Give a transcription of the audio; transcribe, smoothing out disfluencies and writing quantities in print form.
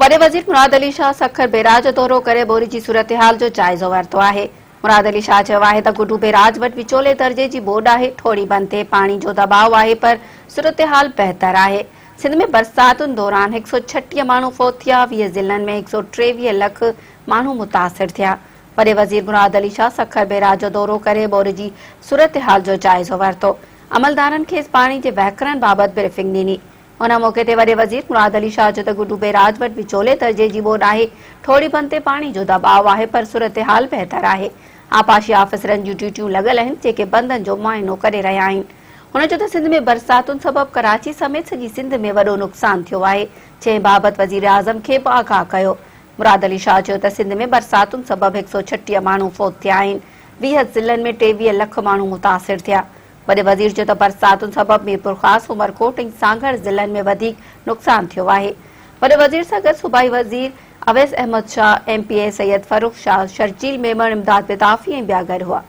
وڏي وزير مراد علي شاهه سکر بيراج جو دورو ڪري ٻوڏ جي صورتحال جو جائزو ورتو آهي. مراد علي شاهه چيو آهي ته گڊو بيراج وٽ وچولي درجي جي ٻوڏ آهي، ٺوڙهي بند تي پاڻي جو دٻاء آهي پر صورتحال بهتر آهي. سنڌ ۾ برساتن دوران 136 ماڻهو فوت ٿيا، 20 ضلعن ۾ 123 لک ماڻهو متاثر ٿيا. وڏي وزير مراد علي شاهه سکر بيراج جو دورو ڪري ٻوڏ جي صورتحال جو جائزو ورتو. عملدارن کيس پاڻي جي وهڪرن بابت بريفنگ ڏني. ان موقعي تي وڏي وزير مراد علي شاهه چيو ته گڊو بيراج وٽ وچولي درجي جي ٻوڏ آهي، ٺوڙهي بند تي پاڻي جو دٻاء آهي پر صورتحال بهتر آهي، آبپاشي آفيسرن جون ڊيوٽيون لڳل آهن جيڪي بندن جو معائنو ڪري رهيا آهن. هن چيو ته سنڌ ۾ برساتن سبب ڪراچي سميت سڄي سنڌ ۾ وڏو نقصان ٿيو آهي، جنهن بابت وزيراعظم کي به آگاهه ڪيو. مراد علي شاهه چيو ته سنڌ ۾ برساتن سبب 136 ماڻهو فوت ٿيا آهن، 20 ضلعن ۾ 23 لک ماڻهو متاثر ٿيا. وڏي وزير چيو ته برساتن سبب ميرپورخاص، عمرڪوٽ ۽ سانگهڙ ضلعن ۾ وڌيڪ نقصان ٿيو آهي. وڏي وزير سان گڏ صوبائي وزير Awais Ahmed Shah, M P A Syed Farrukh Shah, Sharjeel Memon, Imdad Pitafi ۽ ٻيا گڏ هئا.